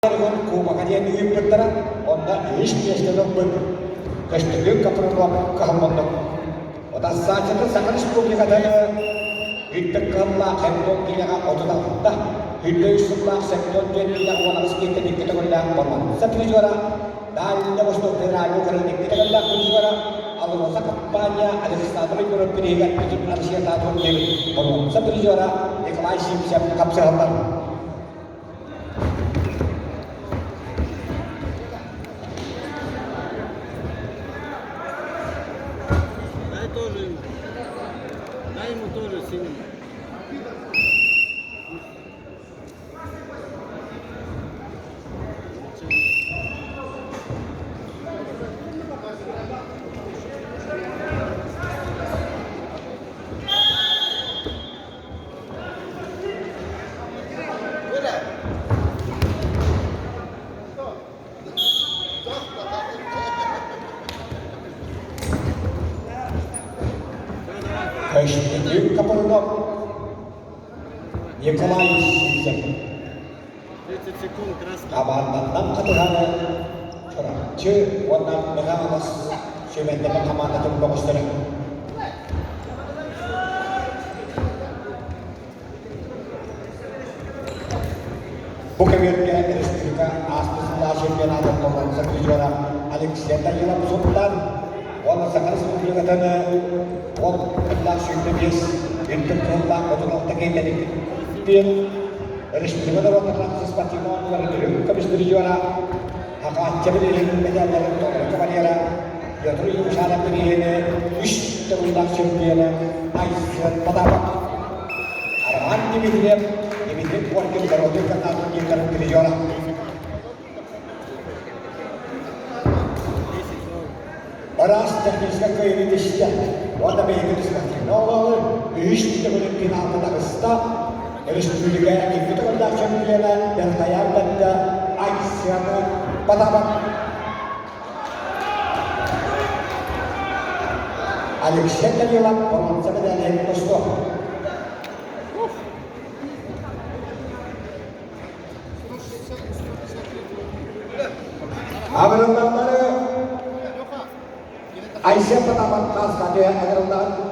Кубога диэн ыыппыттара, онно үһүс миэстэни ылбыт Көстөкүүн Капрынов кыһалланнык. Отассааччыты Саха Республикатын Бүттүк кыһыллаах Хемтон киинэҕэ 36, 103 сыллаах Сектон диэн киинэҕэ 18 киинтэн икки төгүллээх баланса призера, Дальний Восток федеральный Украина икки төгүллээх призера, АЛРОСА компания Александр Егоров бирииһигэр Бүтүн Россиятааҕы турнир боруонса призера Николай Сивцев хапсыһаллар. Дай тоже ему. Дай ему тоже синему. Көстөкүүн Капрынов Николай Сивцев 30 секунд, краска. Хамаанданнан хатыһары Чурапчы уонна Мэҥэ Хаҥалас сүүмэрдэммит хамаандатын бөҕөстөрө. Бу кэмиэргэ республика ааспыт сыллаах чемпионатын толоруса призера Алексей Данилов Сунтан уонна Саха Республикатын уон кыллаах 25, үрдүк кыллаах 36 кииннэрин республика норуоттарынан спортивнай оонньууларын үрүҥ көмүс призера Хахаачча бирииһин медалларын толору кавалера Петр Юмшанов бирииһини үс төгүллээх чемпиона Айсен Потапов. Роман Дмитриев, Дмитрий Коркин народный канадын турнирдарын призера. Араас техническэй кыайыыны тистэ уонна бэйэтин спортивнай олоҕу үһүс төгүлүн финалга таҕыста. Өрөспүүбүлүкэ икки төгүллээх чемпиона Бертаян Бэнда Айсена Потапов. Алексей Данилов боруонса мэдээлиһин тостуо. Абыраллаллары Айсен Потапов хас хатыа агырыллаҕын.